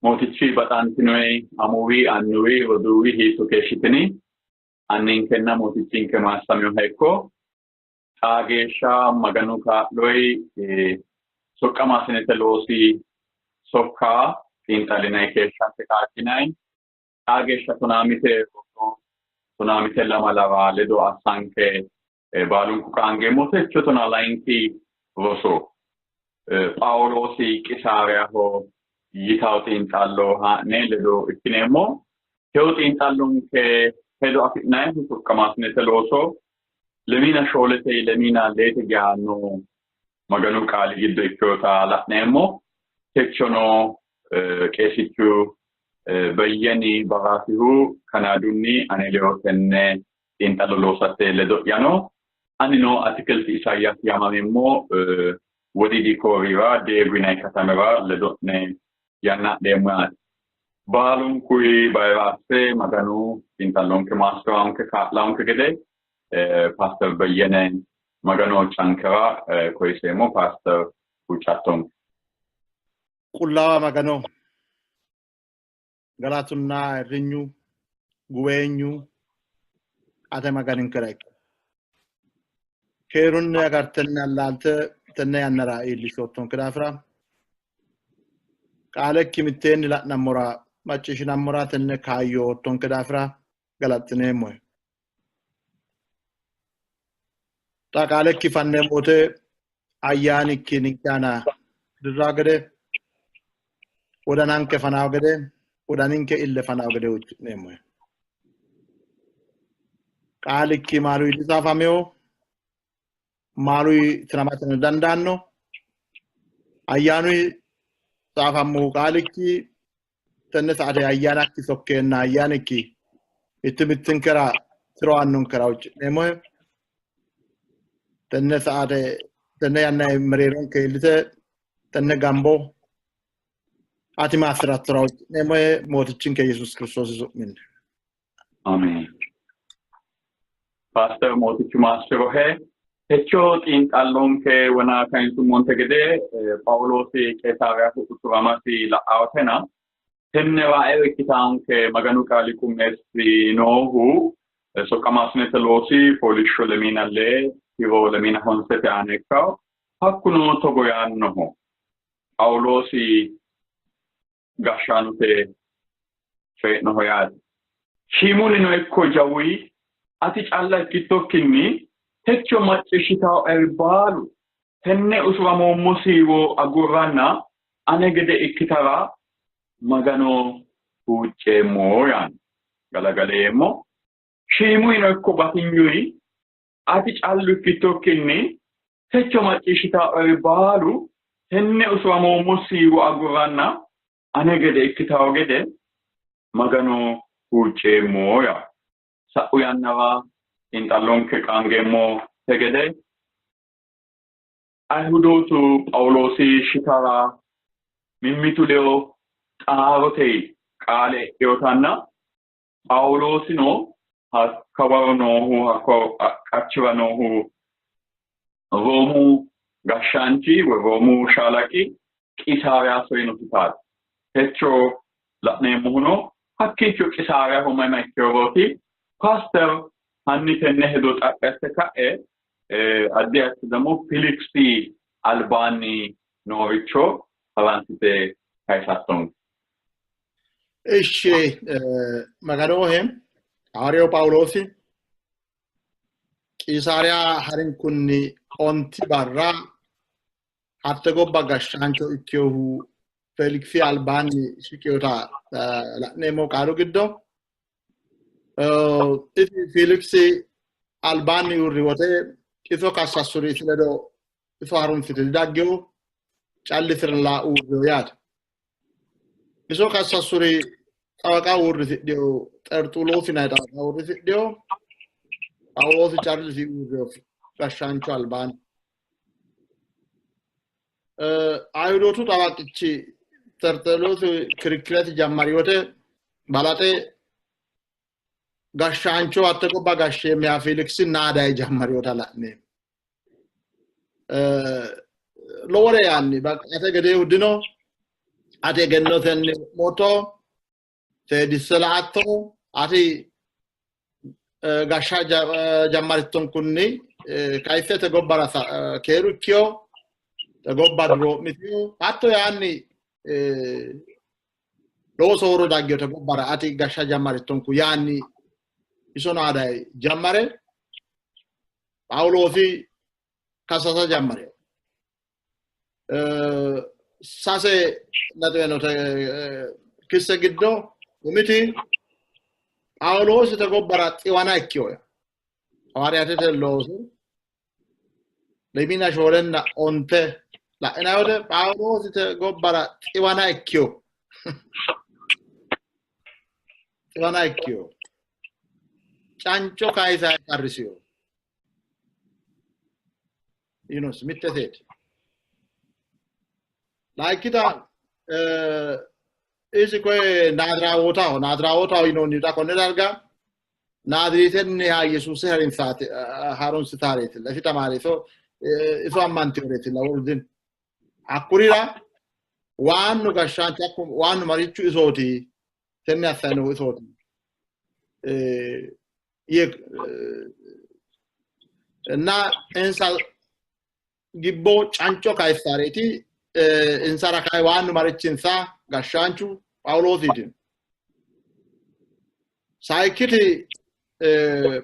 Mootichi baxantinoyi amuwi, annuwi, roduuwi hiitto keeshshitini? Anninkenna mootichinke maassaminoha ikko. Xaa geeshsha Maganu kaa'loyi soqqamaasinete loosi sokka xiinxallinanni keeshshante kaajjinanni. Xaa geeshsha tonaamite roso tonaamite lamalawa ledo assanke baalunku qaangeemmo. Techo tonaa layinki roso Phaawuloosi Qisaariyaho yitawo xiinxallo haa'ne ledo ikkineemmo. Teyo xiinxallonke hedo afi'nannihu soqqamaasinete looso lemiina shoolete lemiina leete geanno Maganu qaali giddo ikkinota la'neemmo. Techono qeesichu Beyyeni Baraasihu Kanaadunni ane ledo tenne xiinxallo loosate ledo'ya no. Anino Atikilti Isayaasi yaamameemmo Wodiidi Kooriyira Deegu yinanni katamira ledo'ne yanna adheemmo yaate. Baalunkuyi bayira asse Maganu xiinxallonke maassi'ranke kaa'lanke gede Paaster Beyyene Maganu huuccankera koyiseemmo. Paaster huuccattonke. Qullaawa Magano, galatunna ayirrinyu, guweenyu ate Maganinkera ikko. Keerunni agartenna allaalte tenne yannara iillishoottonke daafira qaalekki mitteenni la'nammora macciishshinammora tenne kaayyo oottonke daafira galaxxineemmohe. Xa qaalekki fanneemmo wote ayyaanikki ninke aana dirraa gede, wodananke fanaa gede, wodaninke ille fanaa gede huucci'neemmohe. Qaalikki maaluyi disaafamino, maaluyi tiramateno dandaanno. Ayyaanuyi saafammohu qaalikki tenne saate ayyaanakki sokkeenna ayyaanikki mittu mittinkera tiro aannonkera huucci'neemmohe. Tenne saate tenne yanna mereeronke iillite tenne gambo ati maassi'rattora huucci'neemmohe Mootichinke Yesuus Kiristoosi su'minni. Ameen. Paaster Mootichu maassi'rohe. Techo xiinxallonke wona kayinsummonte gede Phaawuloosi Qeesaariyaho usuramasi la'awotena tenne waa'eo ikkitaanke Maganu qaali qummeessi noohu soqqamaasinete loosi fooliishsho lemiina lee tiro lemiina honsete aana ikkawo. Hakkuno togo yaannoho. Phaawuloosi gashshaanote coyi'noho yaate. Shiimunnino ikko jawuyi ati calla ikkittokkinni techo macciishshitaoeri baalu tenne usuramoommo siiwo agurranna ane gede ikkitara Magano huucceemmo yaanno. Galagaleemmo. Shiimuyino ikko batinyuyi ati callu ikkittokkinni techo macciishshitaoeri baalu tenne usuramoommo siiwo agurranna ane gede ikkitawo gede Magano huucceemmo yaa. Sa'u yannara xiinxallonke qaangeemmo te gede Ayihudootu Phaawuloosi shitara mimmitu ledo xaarote qaale e'inotanna Phaawuloosino hakka waro noohu hakko qachira noohu Roomu gashshaanchi woy Roomu shaalaqi Qiisaariya soyinositaati. Techo la'neemmohuno hakkiicho Qiisaariyaho mayi mayi ikkinorooti. Paaster hanni tenne hedo xaphi asse ka'e addi asse ደግሞ Filiksi albaanni nooricho haransite kayisattonke. Ishshi Maganohe Hawaariyawu Phaawuloosi Qiisaariya harinkunni onti barra hatte gobba gashshaancho ikkinohu Feeliksi albaanni shiqinota la'neemmo qaalu giddo. Isi Feeliksi albaanni uurri wote iso kassassuri isi ledo iso harunsite didaggino, callisiralla uurrino yaate. Iso kassassuri xawaqa uurrisidhino, Xerxuloosi yinanni xawaqa uurrisidhino, Phaawuloosi callisi uurrino gashshaanchu albaanni. Ayihudootu xawaqichi Xerxuloosi kirikkiresi jammari wote balaxe gashshaancho hatte gobba gashsheemmeha Fiiliksi naadayi jammarinota la'neemmo. Lowore yaanni ate gedeehu dino, Ati egennotenni wo'mootto, seedisse la''atto, ati gashsha jammarittonkunni kayisse te gobbara keeru ikkiyo, te gobba duroo'mitiyo, hatto yaanni lowo soorro daggiyo te gobbara ati gashsha jammarittonku yaanni isono adayi jammare Phaawuloosi kassasa jammare. Sase naxiwe note kisse giddo umiti Phaawuloosi te gobbara xiwana ikkiyo hawaariyaatete loosu lemina shoolenna onte la'inanni wote Phaawuloosi te gobbara xiwana ikkiyo, xiwana ikkiyo, canco kayisa qarrisiyo yinosi mitte seeti. Layikkita isi koye Naaziraawootaho, Naaziraawootaho yinoonnita konne darga Naaziriitenniha Yesuusi harunsitaareetilla, isi tamaare iso ammantiyoreetilla wolu dino. Hakkurira waannu gashshaanchi hakku waannu marichu isooti, tenne assanni noohu isooti yee እና insa gibbo canco kayissaareeti. Insara kayi waannu marichinsa gashshaanchu Phaawuloosiiti. Sayikkiti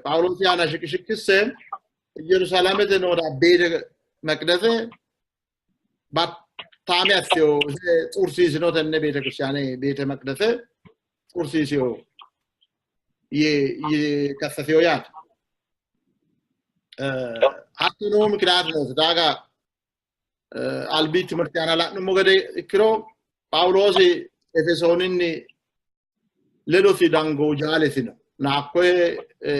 Phaawuloosi aana shiqishikkisse Yerusaalamete noota beete meqdese battaame assiyo, ise xursiisino, tenne beetekiristiyaane beete meqdese xursiisiyo yee kassasiyo yaate. Hattono ምክንያት noosi daaga albi timirti aana la'nummo gede ikkiro Phaawuloosi Efesooninni ledosi dango jaalesi no. Na hakkoye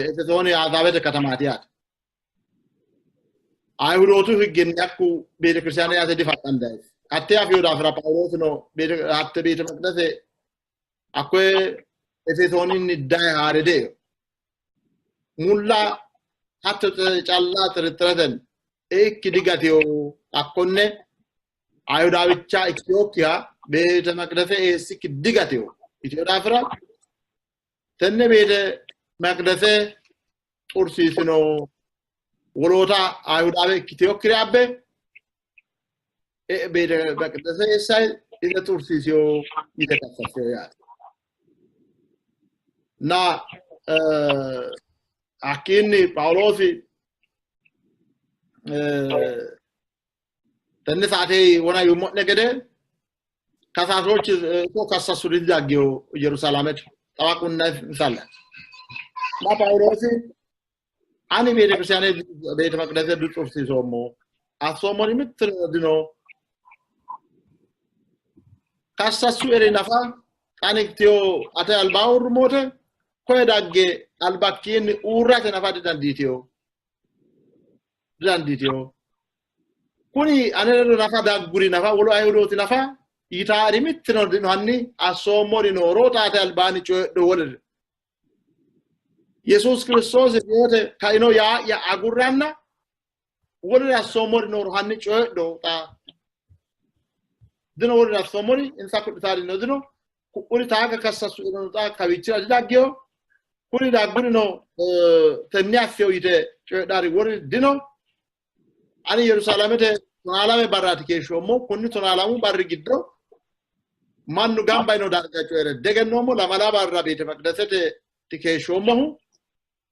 Efesooni Azaabete katamaati yaate. Ayihudootu higgenni hakku beetekiristiyaane yaate difaqqandayi. Hatte afiyo daafira Phaawuloosino hatte beete meqdese hakkoye Efesooninni daye haare de'eo. Mulla hatto calla xirixireten eikki digatiyo hakkonne Ayihudaawicha ikkiyokkiha beete meqdese eessikki digatiyo itiyo daafira tenne beete meqdese xursiisino, woloota Ayihudaawe ikkitiyokkire abbe beete meqdese eessayi ise xursiisiyo yite kassasiyo yaate. Na hakkiinni Phaawuloosi tenne saate wona yuummo'ne gede kasaasochi iso kassassu didaggiyo Yerusaalamete xawaqunna insalla. Na Phaawuloosi ani beetekiristiyaane beete meqdese dixursiisoommo, assoommori mitturino dino, kassassu eri nafa ani tiyo ate albaa uurrummote koye dagge albakkiinni uurrate nafa didandiitiyo, didandiitiyo. Kuni ane ledo nafa dagguri nafa wolu Ayihudooti nafa yitaari mittino dino, hanni assoommori nooro xaate albaanni coyidho wolere. Yesuus Kiristoosi reyote kaino yaa'ya agurranna wolere assoommori nooro hanni coyidho, xa dino wolere assoommori, insa ku'litaarino dino, ku'uri taaga kassassu inono xa kawiichira didaggiyo, kuri daggurino tenne assiyo yite coyidhaari wori dino. Ani Yerusaalamete 12 barraati keeshshoommo, kunni 12 barri giddo mannu gamba yino darga coyi're degennoommo, lamala barra beete meqdesete keeshshoommohu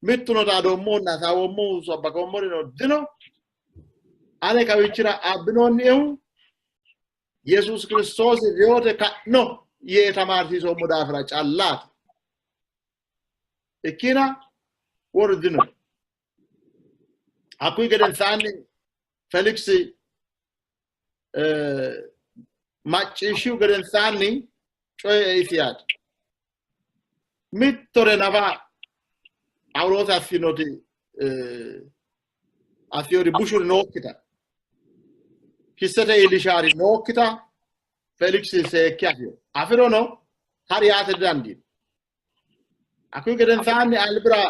mittuno xaadoommohunna hasaawoommohu sabbakoommorino dino. Ane kawiichira abbinoonniehu Yesuus Kiristoosi reyote ka'no yee tamaarsiisoommo daafira callaati. Ikkina wolu dino. Hakkuyi gedensaanni Feliksi macciishshihu gedensaanni coye eisi yaate. Mittore nafa Phaawuloosi assinoti assinori bushuri nookkita, kissete iillishaari nookkita Feliksi seekke afino. Afirono hari yaate didandiino. Hakkuyi gedensaanni albira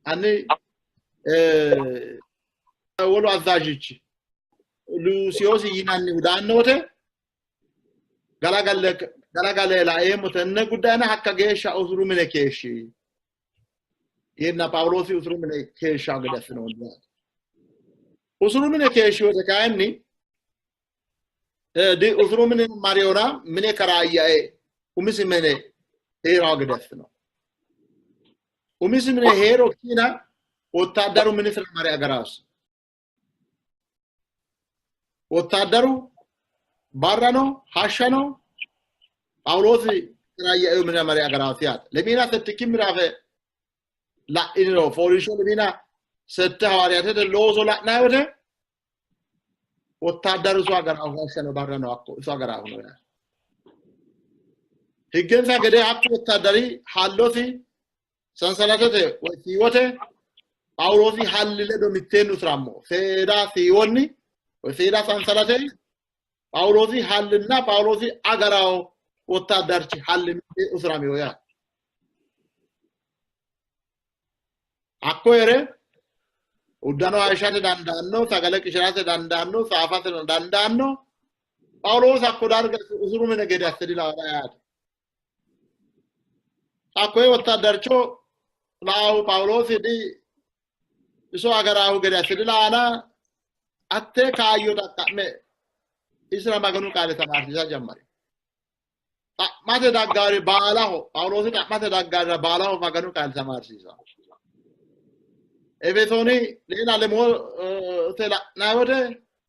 hanni wolu azzaajichi Luusiyoosi yinannihu daanno wote Galagale laeemmo tenne guddayna hakka geeshsha usuru mine keeshshi yeenna Phaawuloosi usuru mine keeshsha gede assinoonni yaate. Usuru mine keeshshi wote kayinni usuru mine mariyora mine karaayyae umisi mine hee'rawo gede assino. Umisi mine hee'ro kiina wottaaddaru minisira mare agaraasi. Wottaaddaru barrano hashshano Phaawuloosi karaayyae mine mare agaraasi yaate. Lemiina settikki miraafe la'iniro fooliishsho lemiina sette hawaariyaatete looso la'nanni wote wottaaddaru iso agaraahu hashshano barrano hakko iso agaraahu no yaate. Higgensa gede hakku wottaaddari hallosi sansalatete woy siiwote Phaawuloosi halli ledo mitteenni usurammo seeda siiwonni woy seeda sansalate Phaawuloosi hallinna Phaawuloosi agaraawo wottaaddarchi halli mittee usuramiyo yaate. Hakko heere uddano hayishshate dandaanno, sagale qishirate dandaanno, saafateno dandaanno. Phaawuloosi hakko darga usuru mine gede asse dilaara yaate. Hakkoye wottaaddarcho laahu Phaawuloosi di iso agaraahu gede asse dilaana atte kaayyo xaqqa'me isira Maganu qaale tamaarsiisa jammari. Xa'mate daggaari baalaho Phaawuloosi xa'mate daggaarira baalaho Maganu qaale tamaarsiisa. Efesooni leela lemote la'nanni wote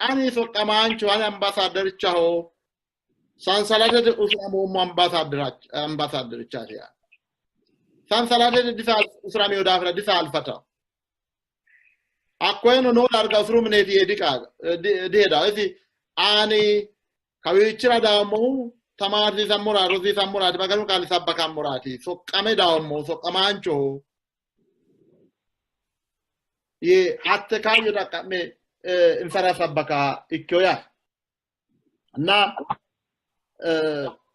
ani soqqamaancho ani ambaasaaderichaho sansalatete usuramoommo ambaasaaderichaati yaate. Sansalatete usuramino daafira disaalfatawo. Hakkoyeno noo darga usuru mineeti yee dihedawo. Isi ani kawiichira daammohu tamaarsiisammoraati, rosiisammoraati, Maganu qaale sabbakammoraati, soqqame daammohu soqqamaanchoho yee hatte kaayyo xaqqa'me insara sabbaka ikkeyo yaate. እና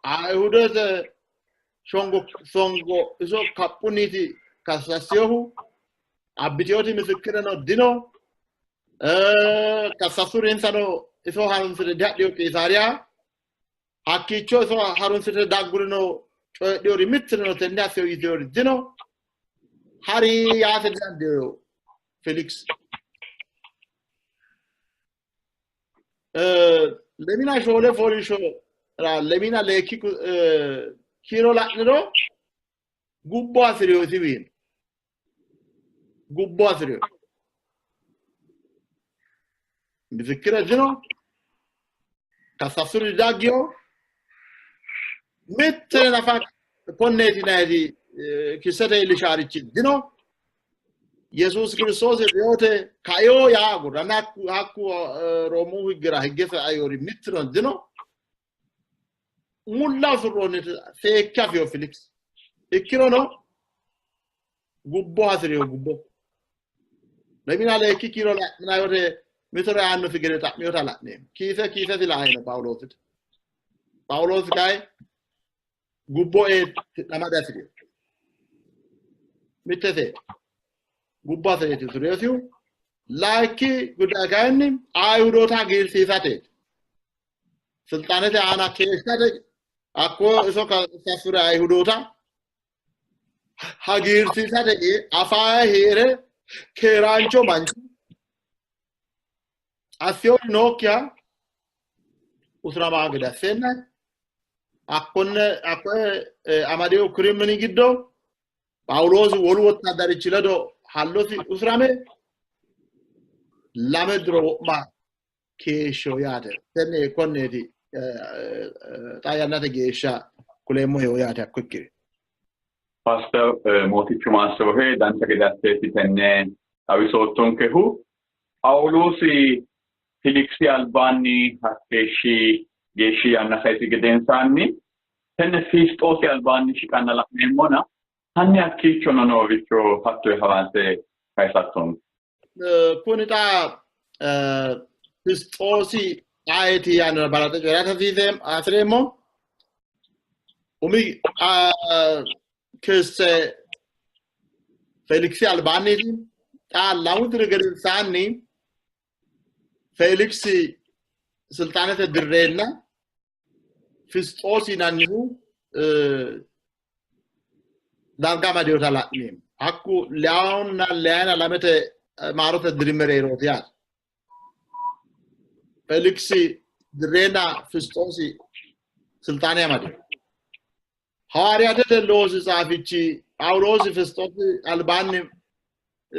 Ayihudete songo iso kaphunniiti kassassehu abbiteyooti misikkireno dino kassassuri insano iso harunsite dihadhiyo Qiisaariya hakkiicho iso harunsite daggurino coyidhiyori mittirino tenne asseyo yiteyori dino hari yaate didandiyo Felix. Lemina shoole fooliishsho lemina leekki kiiro la'niro gubbo hasi'riyo isiwiino gubbo hasi'riyo misikkire dino kassassuri daggiyo mitte nafa konneeti yinayiti kissete iillishaarichi dino. Yesuus Kiristoosi reyote kaeo yaa agurranna hakku Roomu higgira higge ayori mittino dino. Mulla usurroonniti seekke afiyo Felix. Ikkirono gubbo hasi'riyo gubbo. Lemina leekki kiiro la'nanni wote mitore aannosi gede xa'miyota la'neemmo. Kiise kiisesi la'ayno Phaawuloositi. Phaawuloosi kayi gubbo ee tidhama dihasi'riyo. Mittete gubbo hasi'reeti usuriyosihu. Layikki ጉዳይ kayinni Ayihudoota hagiirsiisateeti. Silxaanete aana keeshshate hakko iso kassasure Ayihudoota hagiirsiisate afaa heere keeraancho manchi assiyori nookkiha usuramaa gede asseenna hakkonne hakkoye amadeyo kirimini giddo Phaawuloosi wolu wottaadarichi ledo hallosi usurame lame diro wo'ma keeshsho yaate. Tenne konneeti xaa yannate geeshsha kuleemmoheho yaate hakko ikkiri. Paaster Mootichu Maassohe dancha gede asseeti tenne xawisoottonkehu. Phaawuloosi Filiksi albaanni hakkeeshshi geeshshi yanna sayisi gedensaanni tenne Fisxoosi albaanni shiqanna la'neemmona hanni hakkiichono nooricho hatto hawaase kayisattonke. Kuni xa Fisxoosi ayeeti yaanno balaxe coyi'rate hasireemmo. Umi kisse Feliksi albaanniiti. Xa lamu diri gedensaanni Feliksi silxaanete dirreenna Fisxoosi yinannihu darga amadinota la'neemmo. Hakku leyawunna leyayina lamete maarote diri mereerooti yaate. Feliksi dirreenna Fisxoosi silxaane amadino. Hawaariyaatete loosi tsaafichi Phaawuloosi Fisxoosi albaanni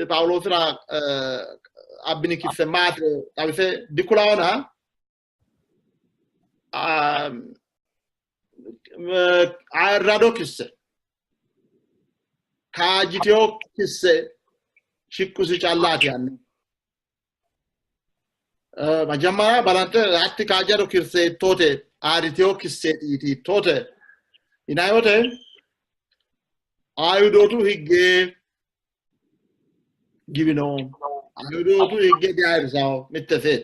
Phaawuloosira abbini kisse maatiro xawise dikulaona ayirrado kisse kaajjiteyo kisse shiqqusi callaati yaanno. መጀመሪያ ባላንተ አቲ ካጀሮ ኪርሴ ቶቴ አሪቴዮ ኪሴ ጢቲ ቶቴ ይናዮቴ አይሁዶቱ ህጌ ጊቢኖ አይሁዶቱ ህጌ ዲያይርሳው ምተፌት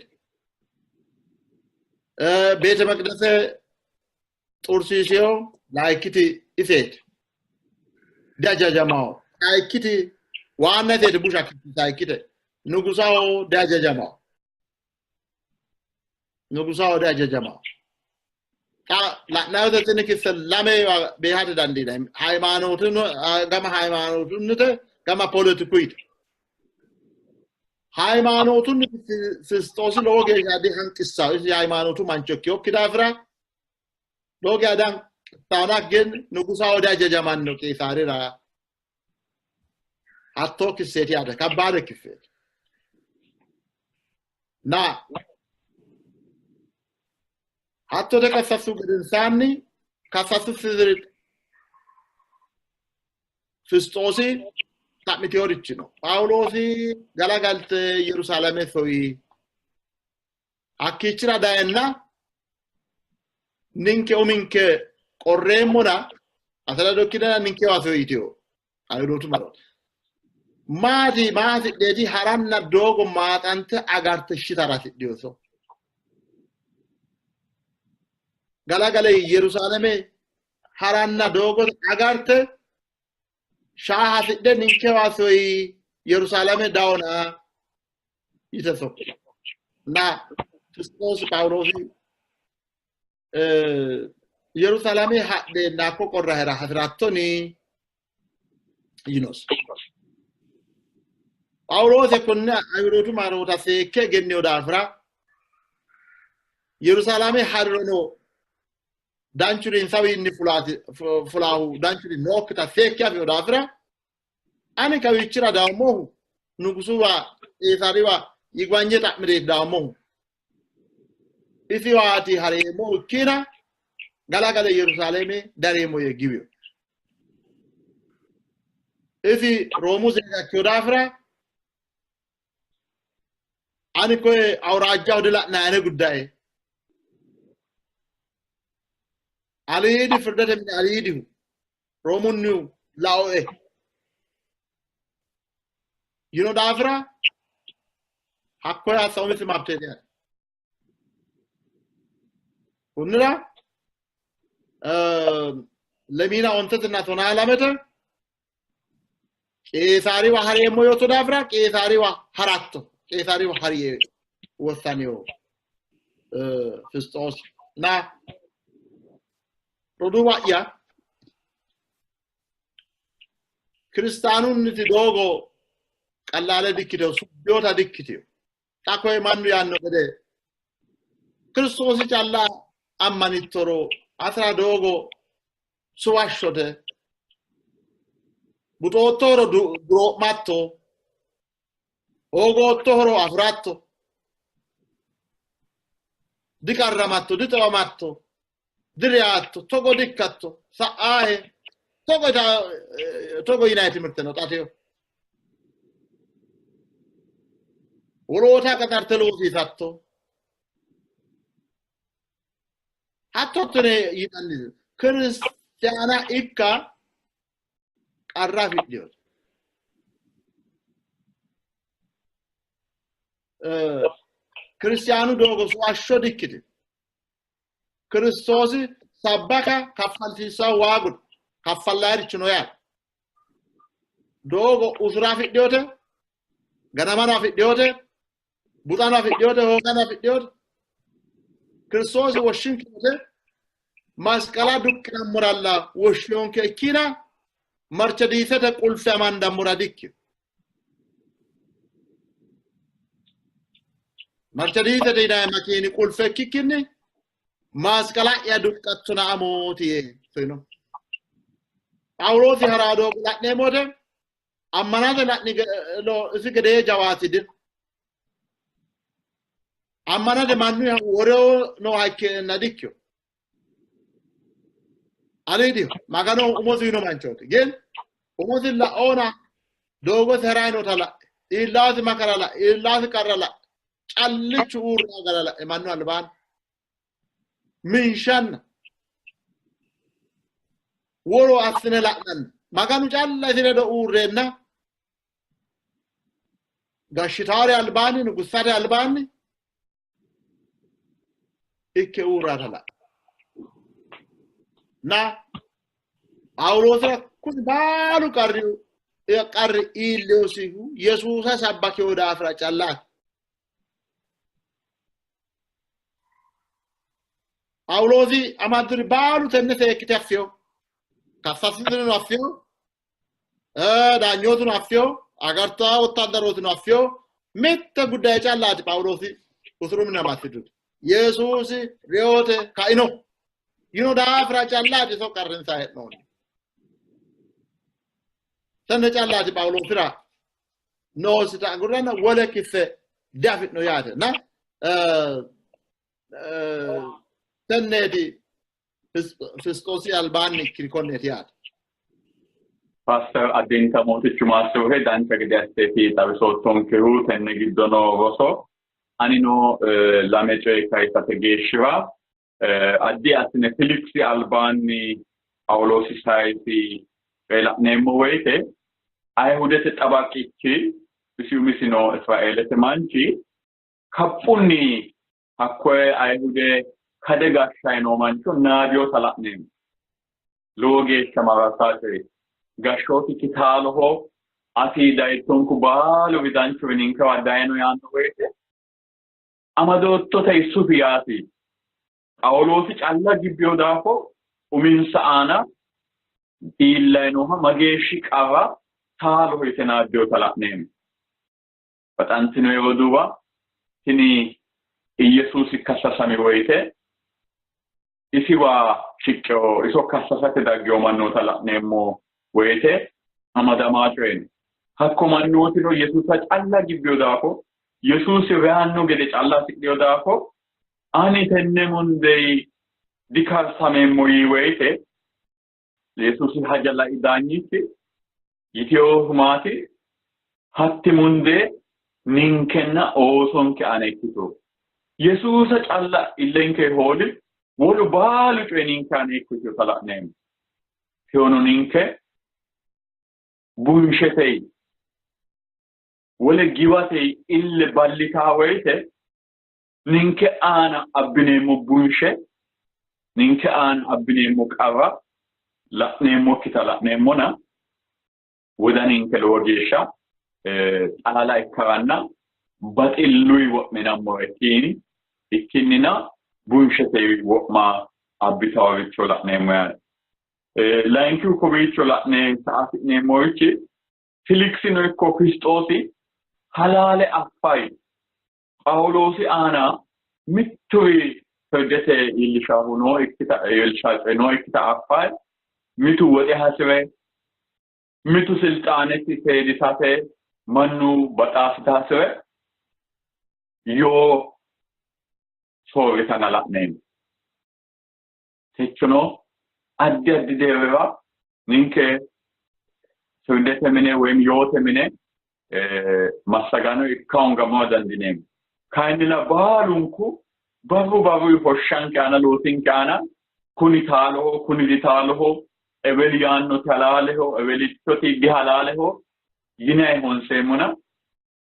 ቤተ መቅደሴ ጡርሲሲዮ ላይኪቲ ኢፌት ዲያጃጀማው ላይኪቲ ዋነቴት ቡሻ ላይኪቴ ንጉሳው ዲያጃጀማው ንጉሳው ዲያጃጀማው la'nayote tini kisse lamewa beehate dandiinanni ሃይማኖትን gama ሃይማኖቱንተ gama ፖለቲኩይተ ሃይማኖቱን fisxoosi lowo geeshsha dihanqissawo isi ሃይማኖቱ mancho ikkinokki daafira lowo geeshsha dihanqissawo ግን ንጉሳው dihajajamanno Qeesaarira hattoo kisseeti yaate kabbaade kisseeti እና hatto ተከሰሱ gedensaanni ከሰሱ fisxoosi xa'miteworichi no. Phaawuloosi galagalte Yerusaalame soyi hakkiichira dayenna ninke uminke qorreemmona ate ledo ikkinena ninkewa soyi yitewo Ayihudootu marooti. Maati maasidheeti haranna doogo maaxante agarte shitara hasidhiyo so. Galagale Yerusaalame haranna doogo agarte shaa hasidhe ninkewa soyi Yerusaalame dawona yite sokku እና ክርስቶስ ጳውሎስ Yerusaalame hadheenna hakko qorrahera hasirattoni yinosi. Phaawuloosi konne Ayihudootu maroota seekke egenneyo daafira Yerusaalame harirono danchuri insawiinni fulaahu danchuri nookkita seekke afino daafira ani kawiichira dawommohu nugusuwa Qeesaariwa yigwanye xa'mireeti dawommohu isiwaati hareemmohu ikkina galagale Yerusaalame dareemmo yee giwiyo. Isi Roomu zeega ikkino daafira ani koye awuraajjaho dila'nanni ane guddaye aliidi firdete mine aliidihu Roomunnihu laoe yino daafira hakkoye assa umisi mabteeti yaate. Kunnira lemiina ontetenna tonaa lamete Qeesaariwa hareemmo yootto daafira Qeesaariwa haratto Qeesaariwa hari yee wossanewo Fisxoosi እና roduuwa'ya kiristaanunniti doogo qallaale dikkitewo subbiyota dikkitewo xa koye mannu yaanno gede Kiristoosi calla ammanittoro atera doogo suwashshote buxoottohoro duroo'matto hoogoottohoro afiratto diqarramatto dixawamatto direyaatto togo dikkatto sa'aahe togo togo yinayi timirte no xateyo woloota qaxarte loosiisatto hatto hattone yinanni ክርስቲያና ikka qarra afidhinote. ክርስቲያኑ doogo suwashsho dikkitino. Kiristoosi sabbaka kaffalsiisawo waagu kaffallayirichi no yaate. Doogo usura afidhinote, ganamano afidhinote, buxano afidhinote, hoogano afidhinote. Kiristoosi woshshinke wote Masqala duqqinammoralla woshshinonke ikkina Mercedisete qulfe amandammora dikkino. Mercedisete yinanni makiini qulfe ikkikkinni masqala'ya duqqattona amooti yee soyino. Phaawuloosi ha'raa doogo la'neemmo wote ammanate la'ni isi gedee jawaati dino. Ammanate mannu woreo nooha ikkeenna dikkino. Aliidiho Maganoho umosi yiino manchooti. Gin umosi la'oona doogosi harayi noota la'e, iillaasi makara la'e, iillaasi qarra la'e, callichu uurra gara la'e mannu albaanni minshanna woro assine la'nanni Maganu calla isi ledo uurreenna gashshitaare albaanni nugussate albaanni ikke uurrata la'e. Na Phaawuloosira kuni baalu qarri qarri iillewosihu Yesuusa sabbakewo daafira callaati. Phaawuloosi amadduri baalu tenne seekkite affino. Kassasitino affino. Daanyootuno affino. Agartaa wottaaddarootino affino. Mitte guddaye callaati Phaawuloosi usuru mine amassiduti. Yesuusi reyote kaino. Yino daafira callaati iso qarrinsa hee'noonni. Tenne callaati Phaawuloosira noosita agurranna wole kisse diafi'no yaate. Na tenneeti Fisxoosi albaanni ikkiri konneeti yaate. Paaster addinta mootichu maassirohe dancha gede asseeti xawisoottonkehu tenne giddo noo roso anino lame coye kayisate geeshshira addi assine Filiksi albaanni Phaawuloosi sayisi coye la'neemmo woyite Ayihudete xabaqichi isi umisino Israeelete manchi kaphunni hakkoye Ayihude kade gashshayi noo mancho Naadiyosa la'neemmo. Lowo geeshsha mararsaa coyeeti. Gashshootikki taaloho, ati dayittonku baalu widanchuri ninkewa dayino yaanno woyite amadoottota sufi yaasi Phaawuloosi calla gibbiyo daafo uminsa aana iillayi nooha mageeshshi qarra taaloho yite naaddinota la'neemmo. Baxantino roduuwa, tini Iyyesuusi kassasami woyite isiwa shiqqewo iso kassasate daggewo mannoota la'neemmo woyite amadamaa coyi no. Hakko mannootino Yesuusa calla gibbiyo daafo, Yesuusi reyanno gede calla hasidhino daafo, ani tenne mundee dikarsameemmo yii woyite Yesuusi haja lai daanyichi yitinohu maati? Hatti mundee ninkenna oosonke aana ikkito. Yesuusa calla illenke hooli, wolu baalu coyi ninke aana ikkitinota la'neemmo. Tewono ninke bunshete wole giwate ille ballitaa woyite ninke aana abbineemmo bunshe, ninke aana abbineemmo qarra la'neemmokkita la'neemmona wodaninke lowo geeshsha xalala ikkaranna baxilluyi wo'minammora ikkiini ikkinnina bunshete wo'ma abbitaworicho la'neemmo yaate. Layinkihu kowiicho la'ne afi'neemmorichi Filiksino ikko Fisxoosi halaale affayi Phaawuloosi aana mitturi firdete iillishahu nookkita iillishaa coyi nookkita affayi mitu woxe hasi're mitu silxaanesi seedisate mannu baxaasita hasi're yoo soorritanna la'neemmo. Techono addi addi deerrira ninke firdete mine woyim yoote mine massagaano ikka hoongammora dandiineemmo. Kayinnilla baalunku barru barru hoshshanke aana loosinke aana kuni taaloho kuni ditaaloho eweli yaannoti halaaleho ewelichoti dihalaaleho yinayi honseemmona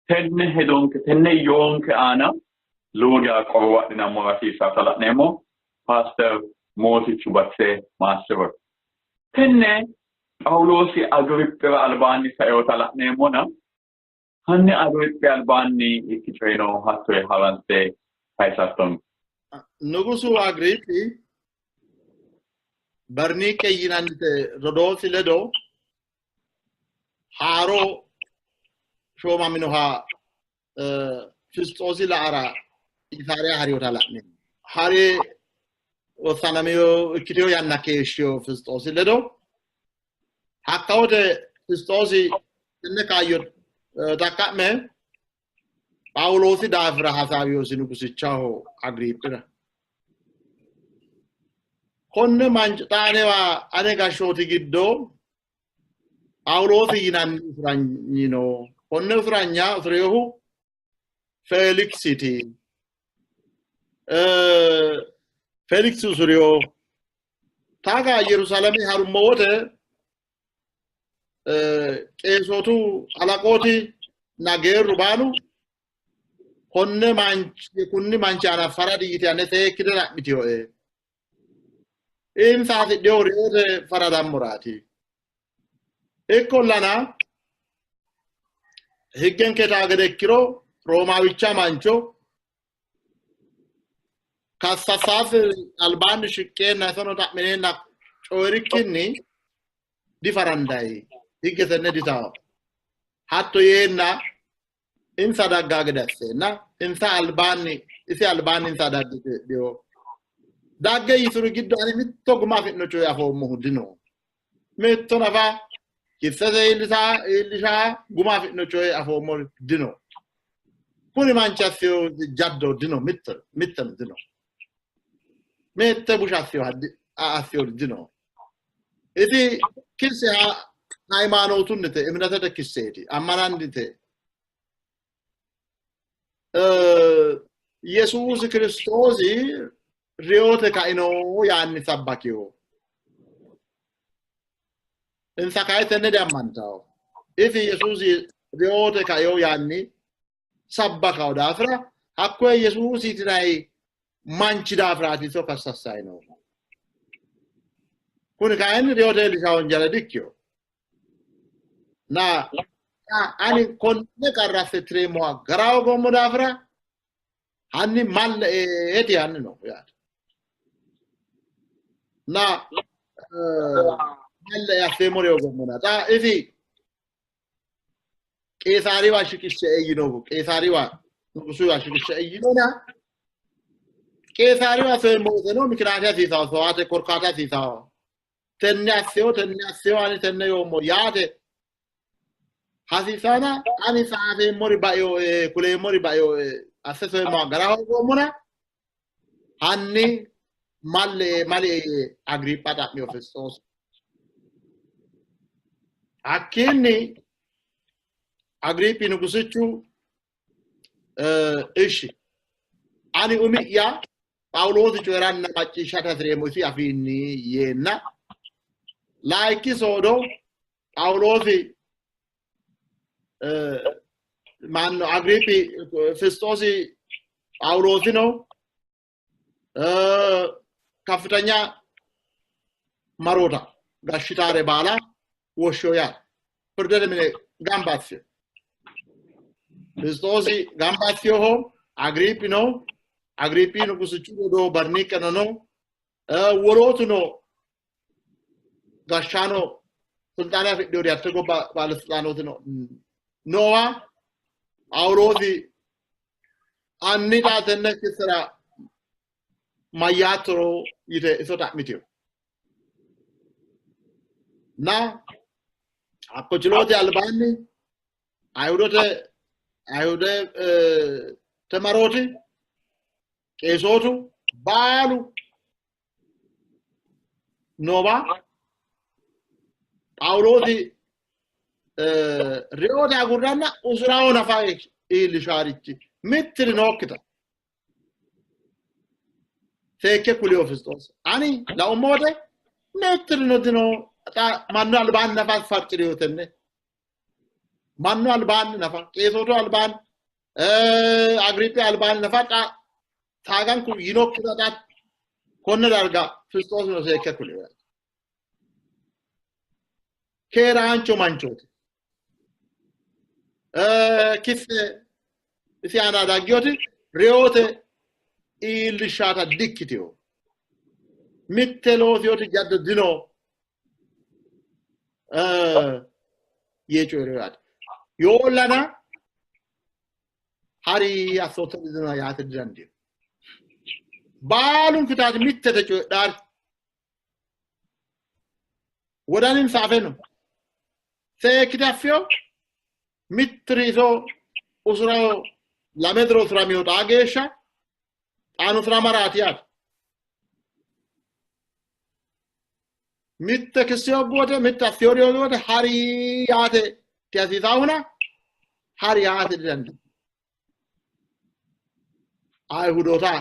tenne hedonke tenne yoonke aana lowo geya qorowo adhinammora hasiissaata la'neemmo. Paaster Mootichu Batse maassi'ro. Tenne Phaawuloosi Agiriphira albaanni saeota la'neemmona hanni Agiriphi albaanni ikki coyino hatto yee haranse kayisattonke. Nugusu Agiriphi Berniqe yinannite rodoosi ledo haaro shoomaminoha Fisxoosi la'ara Qiisaariya hariyota la'neemmo. Hare wossanamiyo ikkiteyo yanna keeshshiyo Fisxoosi ledo. Hakka wote Fisxoosi tenne kaayyo xaqqa'me Phaawuloosi daafira hasaawiyosi nugusichaho Agriiphira. Konne mancho xa anewa ane gashshooti giddo Phaawuloosi yinanni usuranyi no. Konne usuranya usureyohu Feeliksiti. Feeliksi usuriyo. Taaga Yerusaalame harummo wote qeesootu halaqooti na geerru baalu konne manchi kunni manchi aana faradi yite ane seekkite xa'mitiyoe. Insa hasidhiyo reyote faradammoraati. Ikkollana higgenke taa gede ikkiro Roomaawicha mancho kassassaasi albaanni shiqqeenna isono xa'mineenna coyi'rikkinni difarandayi, higge tenne ditaawo. Hatto yeenna insa daggaa gede asseenna insa albaanni isi albaanni insa dagge coyidhiyo. Dagge yituri giddo ani mitto guma afi'no coye afoommohu dino. Mitto nafa kissete iillishaa guma afi'no coye afoommohu dino. Kuni manchi assiyo jaddo dino, mitteno dino. Mitte busha assiyo dino. Isi kisse hayimaanootunnite, እምነትete kisseeti, ammanannite. Yesuusi Kiristoosi reyote kaino yaanni sabbakiyo. Insa kayi tenne diammantawo. Isi Yesuusi reyote kaino yaanni sabbakawo daafira hakkoye Yesuusi tinayi manchi daafiraati iso kassassayi noohu. Kuni kayinni reyote iillisha wonjale dikkiyo. Na ani konne qarra asse tireemmoha gara hoogoommo daafira hanni malle eeti yaanni no yaate. Na malle asseemmori hoogoommona. Xa isi Qeesaariwa shiqishshe yinohu Qeesaariwa nugusuwa shiqishshe yinona Qeesaariwa soyemmo woteno mikinaate hasiisawo sowaate korkaata hasiisawo. Tenne asseyo tenne asseyo ani tenne yoommo yaate hasiisana ani saafeemmori baeo kuleemmori baeo asse soyemmoha gara hoogoommona hanni malle mali Agriipha xa'miyo Fisxoosi. Hakkiinni Agriiphi nugusichu ishi ani umi'ya Phaawuloosi coyi'ranna macciishshate hasi'reemmo isi afiinni yeenna layikki soodo Phaawuloosi manno Agriiphi Fisxoosi Phaawuloosino ከፍተኛ maroota gashshitaare baala woshshiyo yaate. Firdete mine gamba assiyo. Fisxoosi gamba assiyoho Agriiphino Agriiphi nugusichu rodoo Barniqeno no wolootuno gashshaano silxaane afidhinori hatte gobba baalesilxaanootino noowa Phaawuloosi hanni xa tenne kissera mayyaattoro yite iso xa'mitiyo. Na hakko chiloote albaanni Ayihudote Ayihude temarooti qeesootu baalu noowa Phaawuloosi reyote agurranna usuraho nafa iillishaarichi mittiri nookkita seekke kuliyo Fisxoosi. Ani laummo wote mittirino dino xa mannu albaanni nafa farci'riyo tenne. Mannu albaanni nafa qeesootu albaanni Agriiphi albaanni nafa xa taaganku yinokkita xa konne darga Fisxoosino seekke kuliyo. Keeraancho manchooti. Kisse isi aana daggiyoti reyote iillishshaata dikkitiyo. Mitte loosiyoti jaddo dino yee coyi'rino yaate. Yoollana hari assoottoti dino yaate didandiino. Baalunku taati mittete coyidhaari. Wodaninsa afe no. Seekkite affino mitturi iso usuraho lame diro usuramino xaa geeshsha xaano usuramaraati yaate. Mitte kisse hoggu wote mitte affiyori hoogi wote hari yaate dihasiisaahuna hari yaate didandiino. Ayihudoota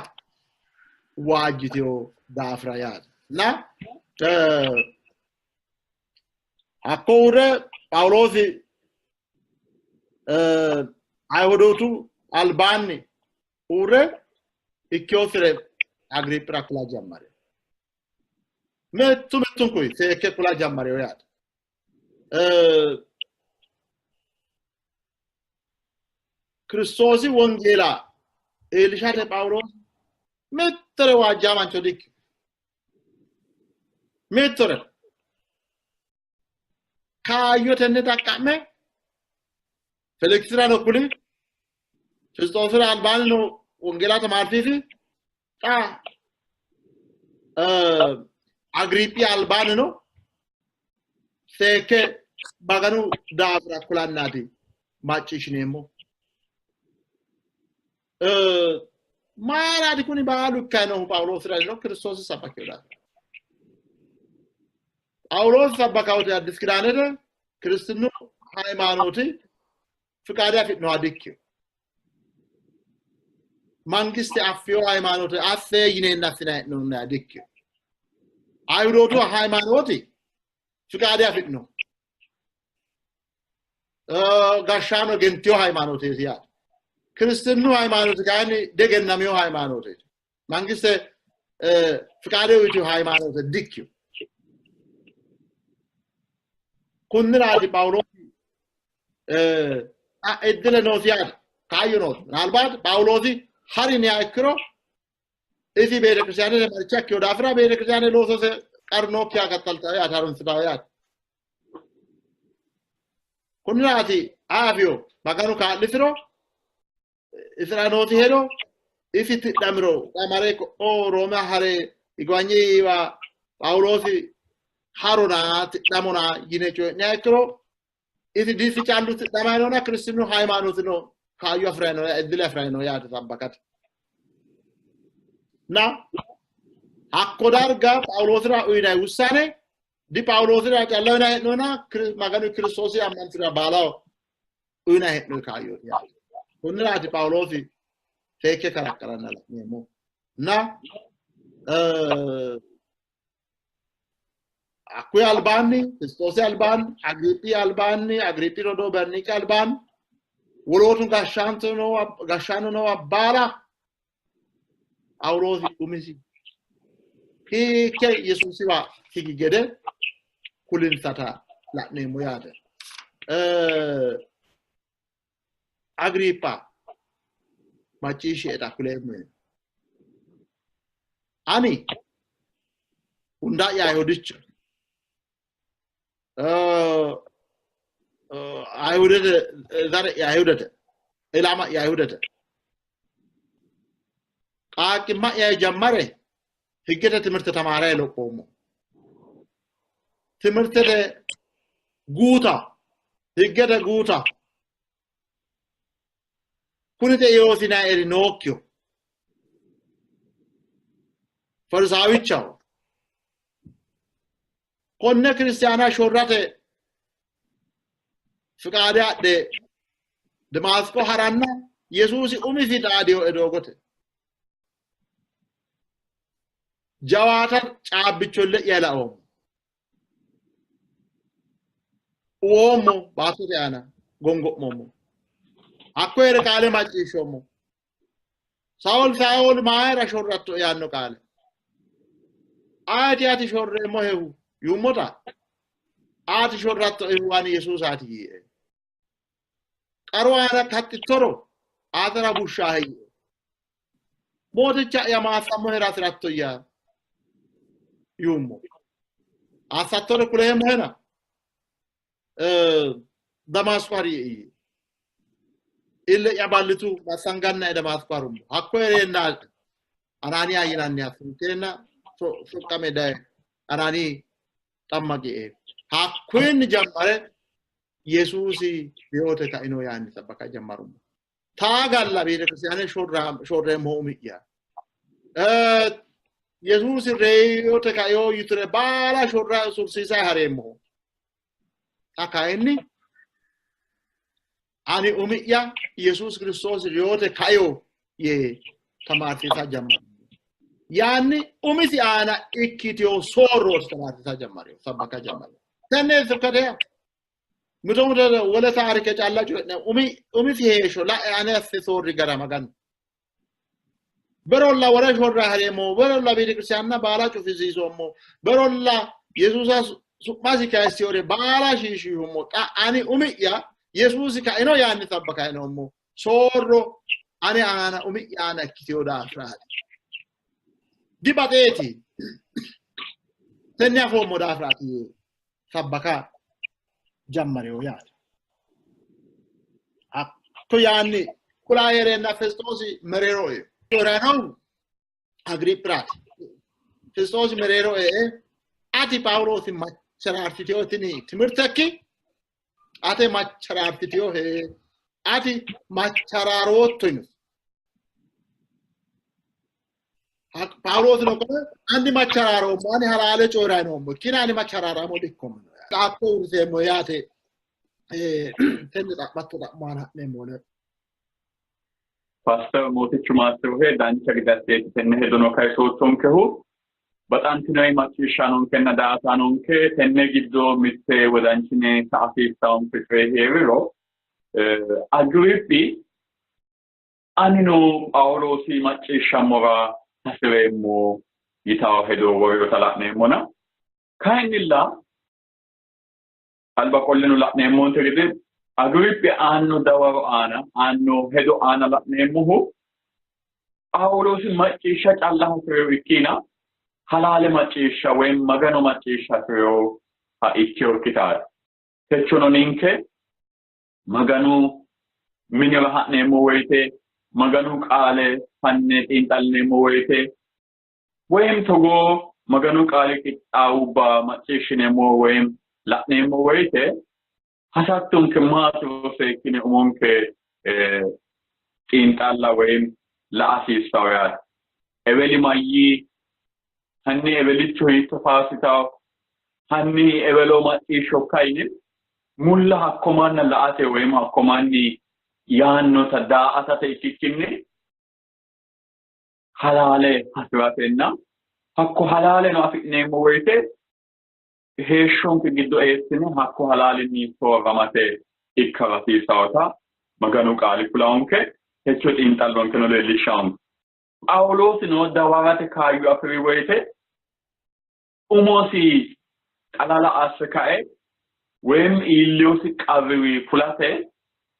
waajjiteyo daafira yaate. Na hakko uurre Phaawuloosi Ayihudootu albaanni uurre ikkeyosire Agiriphira kula jammari. Mittu mittunku seekke kula jammarino yaate. Kiristoosi wongeela iillishate Phaawuloosi mittore waajjaa mancho dikkino. Mittore kaayyotenni xaqqa'me Felikisirano kuli, Fisxoosira albaanni no wongeela tamaarsiisi, xa Agiriphphi albaanni no seekke Maganu daafira kulannaati macciishshineemmo. Mayiraati kuni baalu ikkanni noohu Phaawuloosira yiniro Kiristoosi sabbakino daafira. Phaawuloosi sabbakawote Addis Kidaanete Kiristinnu hayimaanooti fiqaade afidhinoha dikkino. Mangiste affiyo hayimaanoote asse yineenna assinanni hee'noonniha dikkino. Ayihudootu hayimaanooti fiqaade afidhino. Gashshaano egentiyo hayimaanooteeti yaate. Kiristinnu hayimaanooti kayinni diegennamino hayimaanooteeti. Mangiste fiqaade uyitiyo hayimaanoote dikkino. Kunniraati Phaawuloosi iddile noosi yaate kaayyo noosi. Minaalbaati Phaawuloosi hariniha ikkiro isi beetekiristaanete maricha ikkino daafira beetekiristaane loosose qarru nookkiha kattaltawo yaate harunsitawo yaate. Kunniraati aafiyo Maganu kaa'lisiro isira noosi hedo isi tidhamiro mare ko'o Rooma hare Igwanyiwa Phaawuloosi harona tidhamona yine coyi'niha ikkiro isi disi callu tidhamay noona Kiristinnu hayimaanootino kaayyo afi'ray no iddile afi'ray no yaate sabbakate. Na hakko darga Phaawuloosira uyinay wussaane di Phaawuloosira calla uyinay hee'noona Maganu Kiristoosi ammantira baalaho uyinay hee'noy kaayyooti yaate. Konniraati Phaawuloosi seekke karaqqaranna la'neemmo. Na hakkuyi albaanni Kiristoosi albaanni Agiriphphi albaanni Agiriphphi rodoo Berniqe albaanni wolootu gashshaano noowa baala Phaawuloosi umisi hiikke Yesuusiwa higi gede kulinsata la'neemmo yaate. Agiriphpha macciishshieta kuleemmohe. Ani hunda'ya Ayihudicha Ayihudete zare'ya Ayihudete ilama'ya Ayihudete qaaqqimma'ya jammare higgete timirte tamaarayi lophoommo. Timirtete guuta higgete guuta kunite yoosinayeri nookkiho farisaawichaho konne kiristaana shorrate fiqaade adhe Demaasqo haranna Yesuusi umisi xaadiyoe doogote. Jawaata caabbicho le'ya laoommo. Uwoommo baattote aana gongo'moommo. Hakko hee're qaale macciishshoommo. Saool Saool mayira shorratto yaanno qaale. Ayeti ati shorreemmohehu yuummota ati shorrattoehu ani Yesuusaati yiie. Qaru aana kaxxittoro atera bushshahe yiie. Mooticha'ya maassammohera hasi'rattoyya? Yuummo. Assattore kuleemmohena Damaasqo hari yii. Ille'ya ballitu massangannae Damaasqo harummo. Hakko hee'reenna Anaaniya yinanniha sunteenna soqqame daye Anaani xammaqie. Hakkuyinni jammare Yesuusi reyote kaino yaanni sabbaka jammarummo. Taa galla beetekiristiyaane shorreemmohu umi'ya. Yesuusi reyote kaino yiture baala shorra sursiisayi hareemmohu. Xa kayinni ani umi'ya Yesuusi Kiristoosi reyote kaino yee tamaarsiisa jammarummo. Yaanni umisi aana ikkiteyo soorrooti tamaarsiisa jammareyo sabbaka jammareyo. Tenne sibkate mito mito wole taarike calla coyi'ne umisi heeshsho la'e ane asse soorri gara Maganu. Berolla wole shorra hareemmo, berolla beetekiristiyaanna baala cufisiisoommo, berolla Yesuusa su'masi kayissiyore baala shiishihummo. Xa ani umi'ya Yesuusi kaino yaanni sabbakayi noommo. Soorro ane aana umi'ya aana ikkiteyo daafiraati. Dibaxeeti. Tenne afoommo daafiraati yee sabbaka jammareyo yaate. Hakko yaanni kulaa hee'reenna Fesxoosi mereero ee. Coyi'ranohu Agiriphiraati. Fesxoosi mereero ee ati Phaawuloosi macharaartiteyo tini timirtekki ate macharaartiteyo hee ati machararootto yinosi. Phaawuloosino qole ani machararoommo ani halaale coyi'rayi noommo ikkina ani machararamo dikkommo. Hakko uurriseemmo yaate tenne xa'matto xa'mo aana ha'neemmo. Paaster Mootichu Maassiruhe dancha gede asseeti tenne hedono kayisoottonkehu. Baxantinori macciishshaanonkenna daa''ataanonke tenne giddo mitte wodanchine sa''a hasiissaonke coyi hee'riro Agiriphi anino Phaawuloosi macciishshammora hasi'reemmo yitawo hedo worinota la'neemmona. Kayinnilla alba qolleno la'neemmonte gede Agiriphi aanno dawaro aana aanno hedo aana la'neemmohu Phaawuloosi macciishsha calla hasi'reyo ikkiina halaale macciishsha woy Magano macciishsha hasi'reyoha ikkinokkitaati. Techono ninke Maganu minira ha'neemmo woyite, Maganu qaale fanne xiinxallineemmo woyite, woyim togoo Maganu qaali qixxaawubba macciishshineemmo woyim la'neemmo woyite hasattonke maatiro seekkine umonke xiinxalla woyim la'a hasiissawo yaate. Eweli mayyii? Hanni ewelicho hiitto faarsitawo? Hanni ewelo macciishshokka yine mulla hakko manna la'ate woyim hakko manni yaannota daa''atate ikkikkinni halaale hasi'ratenna hakko halaaleno afi'neemmo woyite heeshshonke giddo eessine hakko halaalinni soorramate ikka hasiissawota Maganu qaali kulawonke, techo xiinxallonkeno leellishshawonke. Phaawuloosino dawarate kaayyo afi'ri woyite umosi xalala asse kae woyim iillinosi qarriwi fulate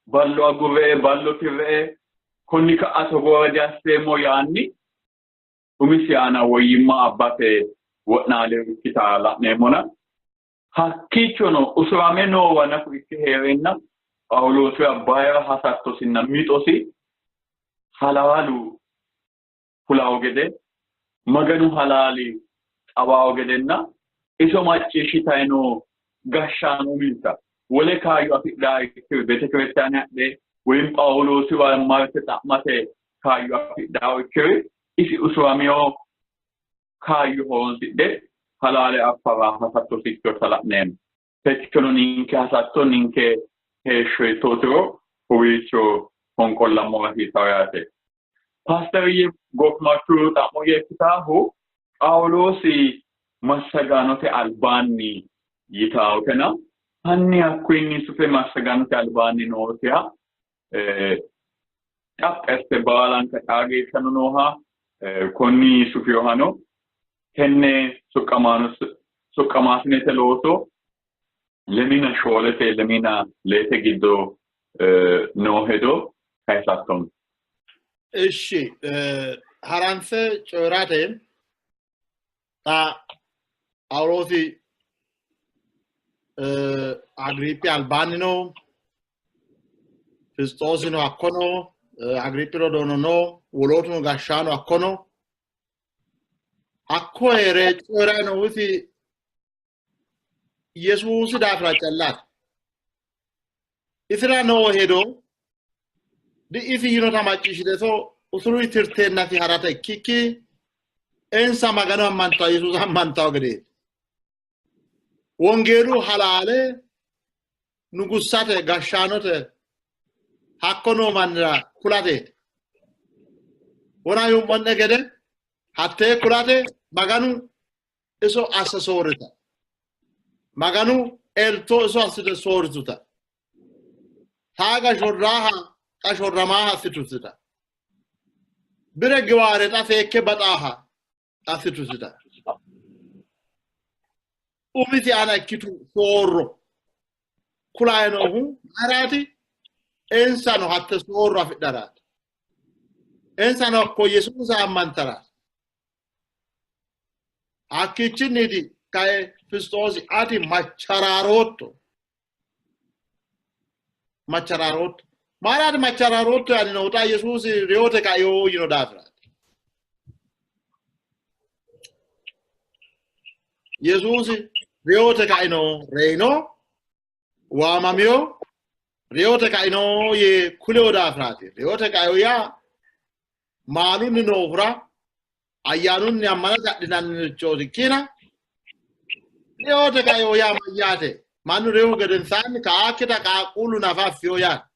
ballo agurre''e, ballo tirre''e, konni ka'a togoore diasseemmo yaanni umisi aana woyyimma abbate wo'naalino ikkita la'neemmona. Hakkiichono usurame noowa nafu ikke hee'reenna Phaawuloosira bayira hasattosinna mixosi halaalu fulawo gede, Maganu halaali xawawo gedenna iso macciishshitayi noo gashshaano uminsa wole kaayyo afidhaa ikkiro beetekiristaane hadhe woyim Phaawuloosiwa marte xa'mate kaayyo afidhaa ikkiro isi usuramino kaayyo horonsidhe halaale affara hasattosi ikkinota la'neemmo. Techono ninke hasatto ninke heeshsho hiittootiro kowiicho fonqollammora hasiisawo yaate. Paasteriyye goofimarchu xa'moyye ikkitaahu Phaawuloosi massagaanote albaanni yitaawotena hanni hakkuyinni sufe massagaanote albaanni noosiha xaphi asse baalanka xaa geeshshano nooha konni sufinohano tenne soqqamaasinete looso lemina shoolete lemina leete giddo noo hedo kayisattonke. Ishshi haranse coyi'rate xa Phaawuloosi Agriiphi albaanni no, Fisxoosino hakko no, Agriiphi rodoono no, wolootuno gashshaano hakko no. Hakko hee're coyi'rayi noohu isi Yesuusi daafira callaati. Isira noo hedo di''isi yinota macciishshite iso usuruyi tirteennasi harate ikkikki insa Magano ammantawo Yesuusa ammantawo gedeeti. Wongeelu halaale nugussate gashshaanote hakko noo mannira kulateeti. Wona yummonne gede hattee kulate Maganu iso asse soorrita. Maganu elto iso assite soorrituta. Taaga shorraaha xa shorramaaha assitusita. Bire giwaare xa seekke baxaaha assitusita. Umisi aana ikkitu soorro kulayi noohu mayiraati? Insano hatte soorro afidharaati. Insano hakko Yesuusa ammantaraati. Hakkiichinniiti kae Fisxoosi ati machararootto. Machararootto. Mayiraati machararootto yaanni noohu xa Yesuusi reyote kaino yino daafiraati. Yesuusi reyote kaino reyino waamamino reyote kaino yee kulino daafiraati. Reyote kaino yaa maalunni noohura ayyaanunni ammanate adhinannirichooti ikkina reyote kaino yaa mayyaate? Mannu reyihu gedensaanni ka'aakkita qaaqquullu nafa affino yaate.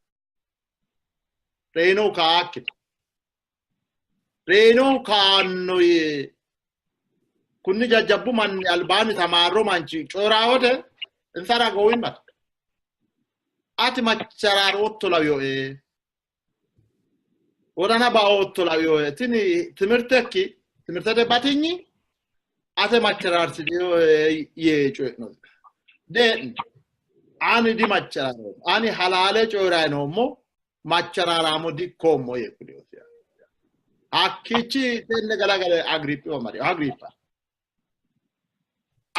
Reyinohu ka'aakkita. Reyinohu kaanno yee kunni jajjabbu manni albaanni tamaarro manchi coyi'raa wote insara gowwimmate. Ati machararootto lawinoe. Wodana baootto lawinoe. Tini timirtekki timirtete batinyi ate machararsitinoe yee coyi'no. Dee'ni ani dimachararoommo. Ani halaale coyi'rayi noommo machararaamo dikkoommo yee kulinosi. Hakkiichi tenne galagale Agriiphiwa mari. Agriipha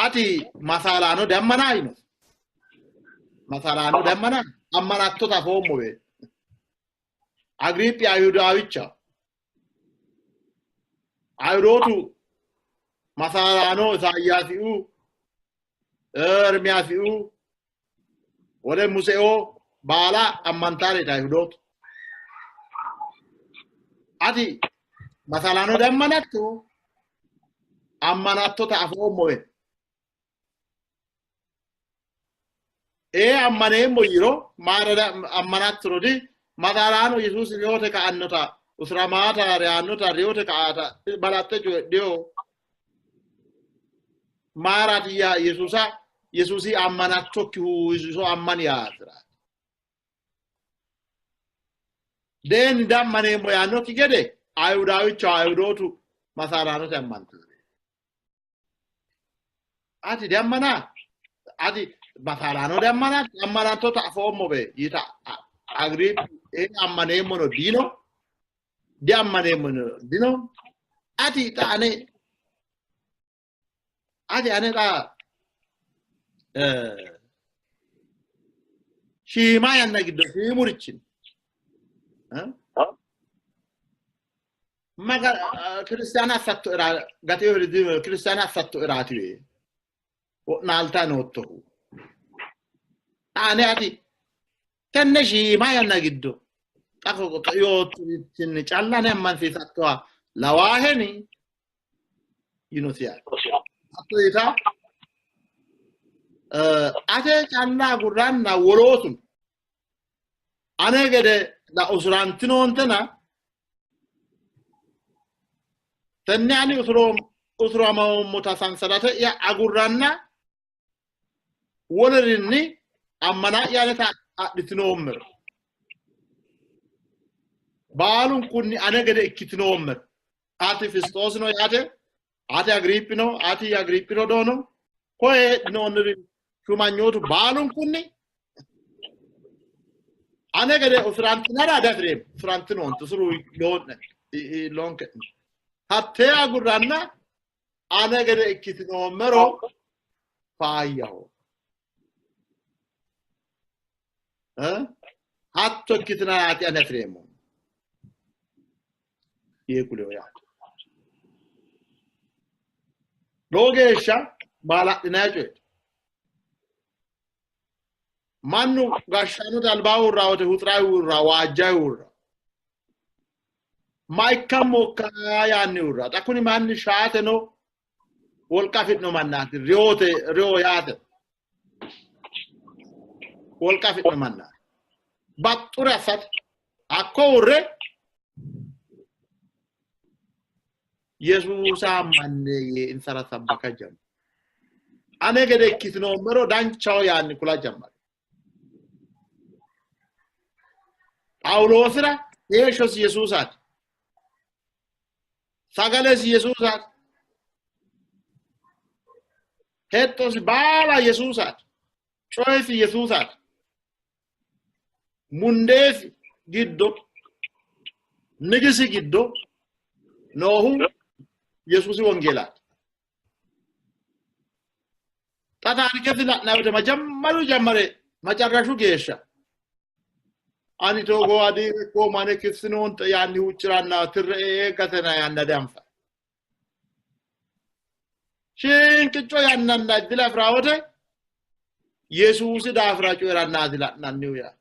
ati masaalaano diammana yinosi. Masaalaano diammana ammanattota afoommo wee. Agriiphi Ayihudaawicha. Ayihudootu masaalaano Isaayyaasiu, Ermiyaasiu, wole Museo baala ammantaareeti Ayihudootu. Ati masaalaano diammanatto? Ammanattota afoommo wee. Ee ammaneemmo yiiro mayira ammanattoro di masaalaano Yesuusi reyote ka'annota usuramaata reyannota reyote ka'ata balaxxe coyidhino. Mayiraati yaa Yesuusa Yesuusi ammanattokkihu iso ammani yaasiraati. Deeni diammaneemmo yaannokki gede Ayihudaawichaho Ayihudootu masaalaanote ammantino. Ati diammana? Ati masaalaano diammana? Ammanattota afoommo be yita Agriiphi ee ammaneemmono diino, diammaneemmono dino. Ati xa ane ati ane xa shiima yanna giddo shiimurichinni Maga kiristaana assattoera gateyo kiristaana assattoeraati wo'naaltanni noottohu. Ane ati tenne shiima yanna giddo xa yoottorinni calla ane ammansiisattoha lawaaheni yinosi yaate. Hatto yita ate calla agurranna wolootuno ane gede la usurantinoontena tenne ani usuramoommota sansalate'ya agurranna wolerinni ammana'ya aneta adhitinoommero baalunkunni ane gede ikkitinoommero ati Fisxoosino yaate, ati Agriiphino, ati Agriiphi rodoono, koye heedhinoonniri shumanyootu baalunkunni ane gede usurantinara diafi'reemmo. Usurantinoonte, usuru loonne loonke'ne. Hattee agurranna ane gede ikkitinoommero Faayyaho. Hatto ikkitinaraati ane afi'reemmo yee kuleyo yaate. Lowo geeshsha maala'linanni coyeeti. Mannu gashshaanote albaa uurraa wote huxirayi uurraa, waajjayi uurraa. Ma ikkammo yaanni uurraa. Xa kuni manni shaateno wolqa afi'no mannaati. Reyote reyo yaate. Wolqa afi'no mannaati. Baxxure assate. Hakko uurre Yesuusa ammanne yee insara sabbaka jammari. Ane gede ikkitinoommero danchaho yaanni kula jammari. Phaawuloosira heeshshosi Yesuusaati. Sagalesi Yesuusaati. Hexxosi baala Yesuusaati. Coyesi Yesuusaati. Mundeesi giddo nigisi giddo noohu Yesuusi wongeelaati. Xa taarikesi la'nanni wote majammaru jammare macarrashu geeshsha ani togo adiire ko mane kissinoonte yaanni huucciranna tirre ee gatena yaanna danfa. Shinqicco yannanna iddila afi'raa wote Yesuusi daafira coyi'rannaati la'nannihu yaa.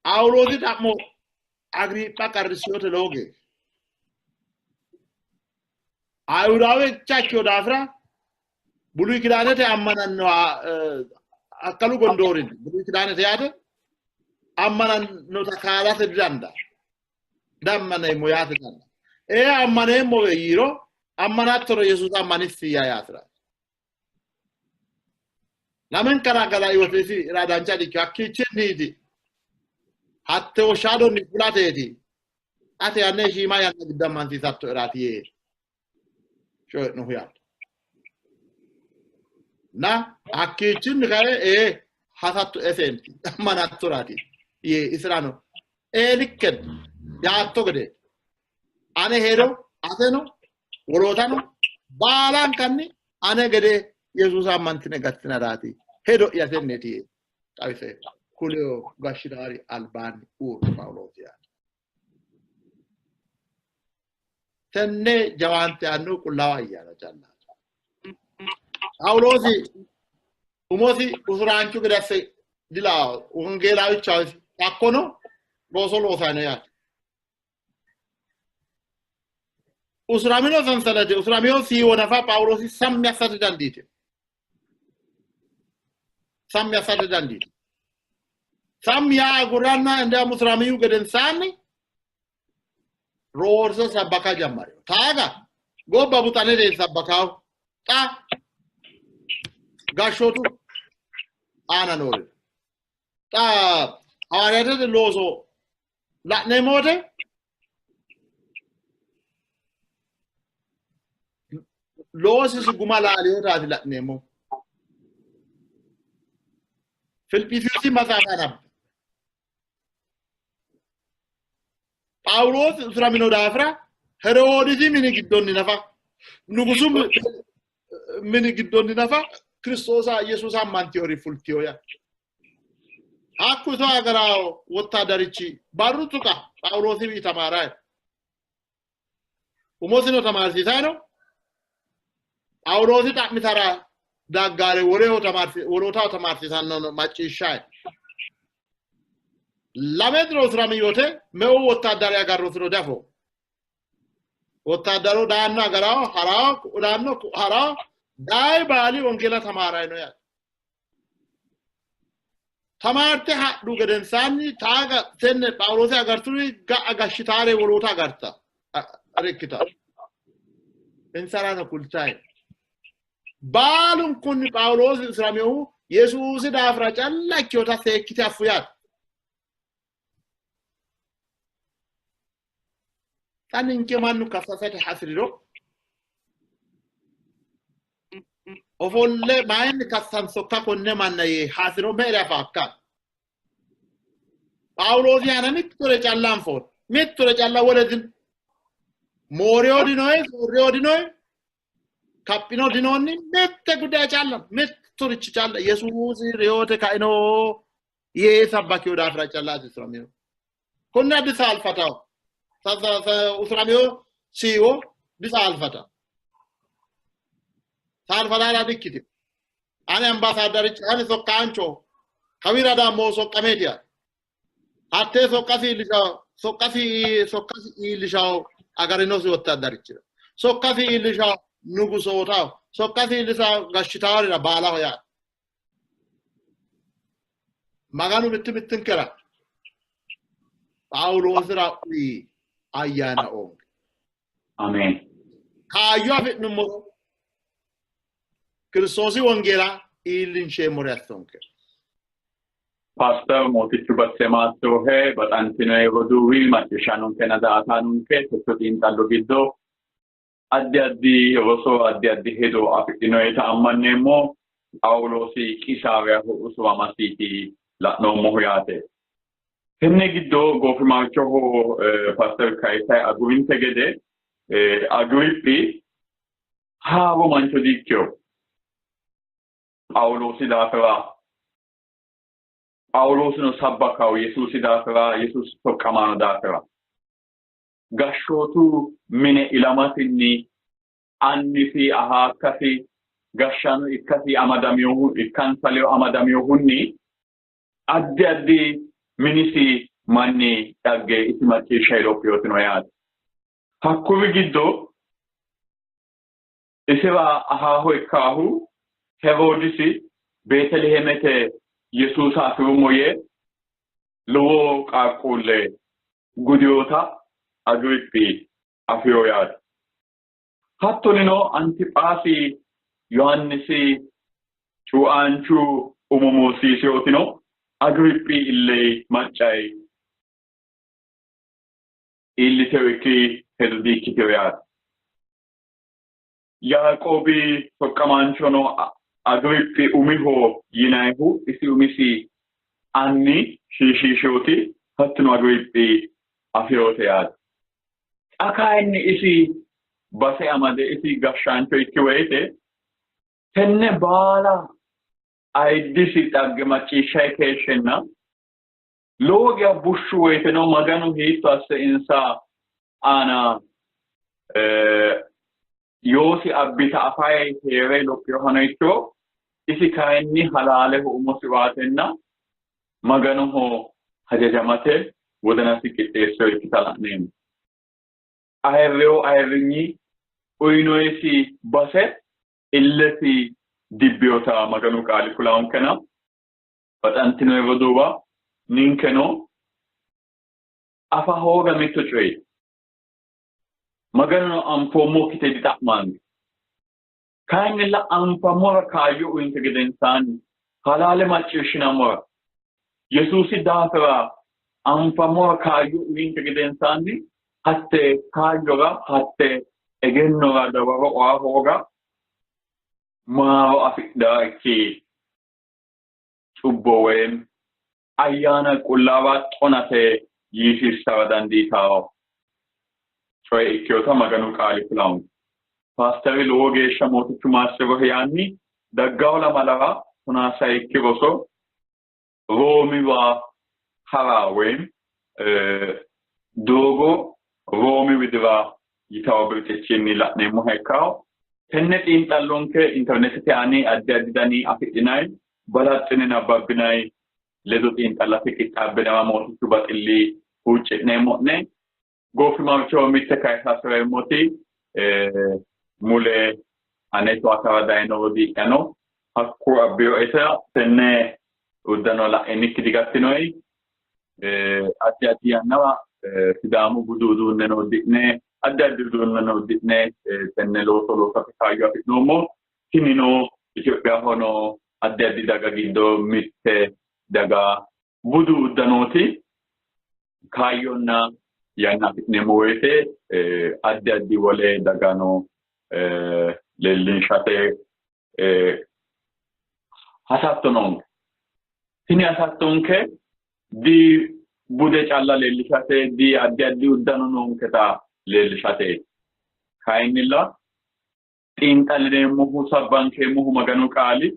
Phaawuloosi xa'mo Agriipha qarrissinote lowo geeshsha. Ayihudaawe ikkino daafira Buluy Kidaanete ammanannoha akkalu gondoorin Buluy Kidaanete yaate ammanannota kaalate didandaa. Dammaneemmo yaate dandaa. Ee ammaneemmo yiiro ammanattoro Yesuusa ammanissi yaa yaatira. Lamenka raga lainote isi dancha dikkino. Hakkiichinniiti hatte woshshaadonni fulateeti. Ate ane shiima yanna giddo ammansiisattoeraati yee coyi'nohu yaate. Na hakkiichinni kae ee hasatto eseenti ammanattoraati yee isirano ee likken yaatto gede ane hedo ateno wolootano baalankanni ane gede Yesuusa ammantine gattinaraati hedo'ya tenneeti yee xawise kuleyo gashshinaari albaanni uurri Phaawuloosi yaate. Tenne jawaante aannohu Qullaawa Ayyaana callaati. Phaawuloosi umosi usuraanchu gede asse dilao, wongeelaawichaho isi. Hakkono looso loosanno yaate. Usuramino sansalate, usuramino siiwo nafa Phaawuloosi sammi assate dandiite. Sammi assate dandiite. Sammi yaa agurranna indaam usuramiyu gedensaanni roorse sabbaka jammarino. Taaga gobba buxanete sabbakahu xa gashshootu aana noori. Xa hawaariyaatete looso la'neemmo wote loosisi guma laaleyotaati la'neemmo. Filiphisiyusi maxaafa nabba. Phaawuloosi usuramino daafira Heroodisi mini giddonni nafa nugusu mini giddonni nafa Kiristoosa Yesuusa ammantiyori fultiyo yaa. Hakku iso agarawo wottaadarichi barru tuqa Phaawuloosiwi tamaarayi umosino tamaarsiisayi no. Phaawuloosi xa'mitara daggaare woleho wolootaho tamaarsiisanno macciishshayi. Lame diro usurami yote meu wottaadari agarrosiro dafo. Wottaadaru daanno agarawo harawo daanno harawo dayi baali wongeela tamaarayi no yaate. Tamaarte hadhu gedensaanni taaga tenne Phaawuloosi agarturi ga'a gashshitaare woloota agarta rikkita. Insarano kultayi. Baalunkunni Phaawuloosi usuraminohu Yesuusi daafira calla ikkinota seekkite affu yaate. Xa ninke mannu kassasate hasi'riro ofolle mayinni kassansokka konne manna yee hasi'ro meere afaakka. Phaawuloosi aana mittore calla anfoonni. Mittore calla wole dino. Mooreo dinoe, soorreo dinoe, Kaphino dinoonni mitte gudaye calla mitturichi calla Yesuusi reyote kaino yee sabbakiyo daafira callaati usuramino. Konne disaalfataho. Usuramino siiwo disaalfata. Saalfataara dikkitino. Ani ambaasaadaricha ani sokkaancho kawira daammo soqqameeti yaate. Hattee sokkasi iillishawo sokkasi sokkasi iillishawo agarinosi wottaddarichira sokkasi iillishawo nugusootaho sokkasi iillishawo gashshitaworira baalaho yaate. Maganu mittu mittinkera Phaawuloosira uyi ayyaana oonke. Ameen. Kaayyo afi'nummoro Kiristoosi wongeela iillinsheemmore assonke. Paaster Mootichu Basse Maassirohe baxantinoe roduuwi macciishshaanonkenna daa''ataanonke techo xiinxallo giddo addi addi roso addi addi hedo afidhinoeta ammanneemmo. Phaawuloosi Qiisaariyaho usuramasiiti la'noommohu yaate. Tenne giddo goofimarchoho Paaster Kayisay agurinte gede Agiriphi haaro mancho diikkino. Phaawuloosi daafira Phaawuloosino sabbakawo Yesuusi daafira Yesuusi soqqamaano daafira gashshootu mine ilamasinni annisi ahaakkasi gashshaano ikkasi amadaminohu ikkansa ledo amadaminohunni addi addi minisi manni dhagge isi macciishsha lophiyotino yaate. Hakkuri giddo isira ahaaho ikkaahu Heroodisi Beetelihemete Yesuusa afi'rummo yee lowo qaaqquulle gudinota Agiriphi afino yaate. Hattonino Antiphaasi Yohaannisi cuuaanchu umo mursiisinotino Agiriphi ille maccayi iillitewokki hedo diikkitino yaate. Yaaqoobi soqqamaanchono Agiriphi umiho yinannihu isi umisi anni shiishiishoti hattono Agiriphi afinote yaate. Xa kayinni isi base amade isi gashshaancho ikki woyite tenne baala ayiddisi dhagge macciishshayi keeshshenna lowo geya bushshu woyiteno Maganu hiitto asse insa aana yoosi abbita afayi hee're lophinohano ikkiro isi kayinni halaaleho umosi waatenna Maganoho hajajamate wodanasi qixxeessino ikkita la'neemmo. Ayirrino ayirrinyi uyinoyisi base illesi dibbinota Maganu qaali kulaankena baxantinoyi roduuwa ninkeno afa hooga mitto coye Maganono anfoommokkite dixa'manke. Kayinnilla anfammora kaayyo uyinke gedensaanni halaale macciishshinammora Yesuusi daafira anfammora kaayyo uyinke gedensaanni hatte kaayyora hatte egennora dawaro oa hooga maaro afidhakki cubbo woyim ayyaana qullaawa xonate yiisiissara dandiitanno coye ikkinota Maganu qaali kulanno. Paasteri lowo geeshsha Mootichu maassi'rohe yaanni daggawo lamalara 17 roso Roomiwa ha'ra woyim doogo Roomi widira yitanno birxichinni la'neemmoha ikkanno. Tenne xiinxallonke interneetete aani addi addi dani afidhinanni balaxxine nabbabbinanni ledo xiinxallate qixxaabbinara Mootichu baxilli huucci'neemmo'ne. Goofimarchoho mitte kayisa hasi'reemmoti mule ane towaatara dayino rodii'yano hakku abbinoeta tenne uddano la'innikki digattinoe. Addi addi yannara Sidaamu budu uduunneno uddi'ne addi addi uduunneno uddi'ne tenne looso loosate kaayyo afi'noommo. Tinino Itophiyaho noo addi addi daga giddo mitte daga budu uddanooti. Kaayyonna yanna afi'neemmo woyte addi addi wole dagano leellinshate hasatto noonke. Tini hasattonke di bude calla leellishate di addi addi uddano noonketa leellishateeti. Kayinnilla Xiinxallineemmohu sabbankeemmohu Maganu qaali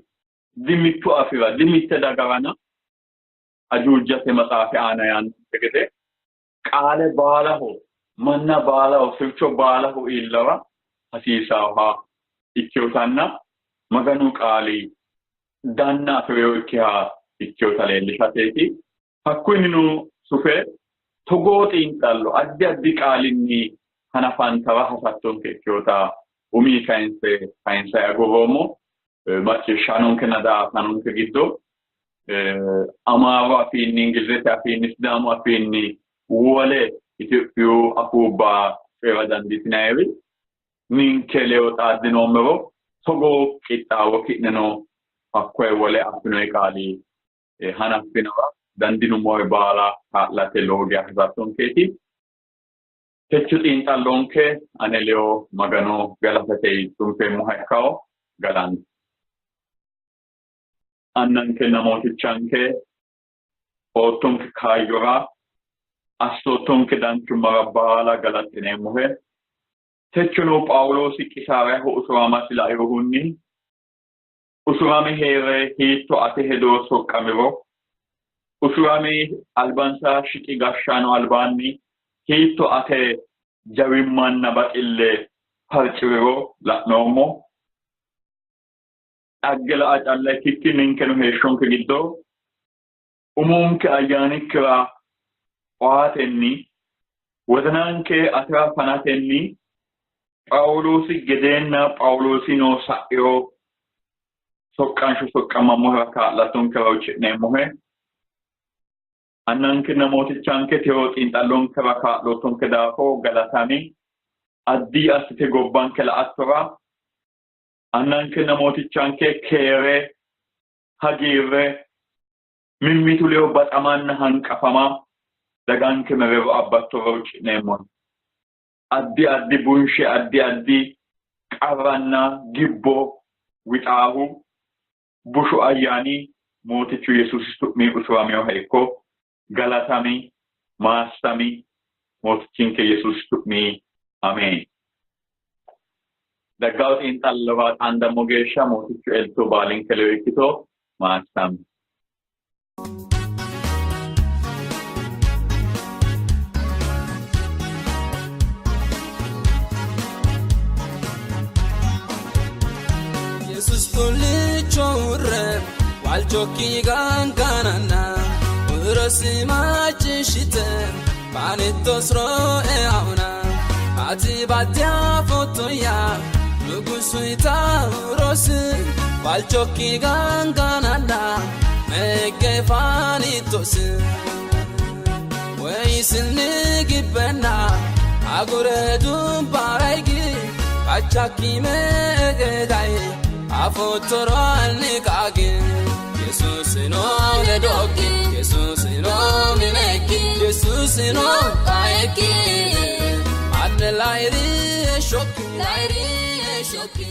dimittu afira dimitte dagarana ajuujate maxaafi aana yaannonte gede qaale baalaho manna baalaho sircho baalaho iillawa hasiisaaha ikkewutanna Maganu qaali danna afi'rinokkiha ikkewuta leellishateeti. Hakkunnino sufe togoo xiinxallo addi addi qaalinni hanafantara hasattonke ikkewuta umi kayinse kayinse agurroommo macciishshaanonkenna daa''ataanonke giddo Amaaru afiinni, Ingilizete afiinni, Sidaamu afiinni wole Itophiyu afuubba coyi'ra dandiitinayiri ninke ledo xaaddinoommero togoo qixxaawo ki'neno hakkoye wole affinoyi qaali hanaffinowa dandinummore baala kaa'late lowo geya hasattonkeeti. Techo xiinxallonke ane ledo Magano galatate cunfeemmoha ikkawo galanto. Annankenna mootichanke oottonke kaayyora assoottonke danchummara baala galaxxineemmohe. Techono Phaawuloosi Qisaariyaho usuramasi lainohunni usurame hee're hiitto ate hedo soqqamiro, usurame albansa shiqi gashshaano albaanni hiitto ate jawimmanna baxille farci'riro la'noommo. Dhagge la'a calla ikkikki ninkeno heeshshonke giddo umonke ayyaanikkira owaatenni wodananke atera fanatenni Phaawuloosi gedeenna Phaawuloosino sa'ino soqqansho soqqamammohera kaa'lattonkera huucci'neemmohe. Annankenna mootichanke tewo xiinxallonkera kaa'loottonke daafo galatami. Addi assite gobbanke la''attora annankenna mootichanke keere, hagiirre, mimmitu ledo baxamanna hanqafama daganke mereero abbattora huucci'neemmohe. Addi addi bunshe, addi addi qarranna gibbo wixaahu bushu ayyaani Mootichu Yesuusi su'mi usuraminoha ikko. Galatami, maassami, Mootichinke Yesuusi su'mi ameen. Daggawo xiinxallowa xaandammo geeshsha Mootichu elto baalinke ledo ikkito, maassami. Yesus xullicho uurre waalchokki gangananna huurosi macciishshite fanittos eauna ati badde afoottoyya nugusu huurosi waalchokki gangananna megge fanittos ወይስኒ ግበና አጉረ ዱባራይጊ qachaakki meegeday afootoro alniqaagi Yesuusino ledokki Yesuusino minekki Yesuusino qaekki adne layri shokki layri shokki.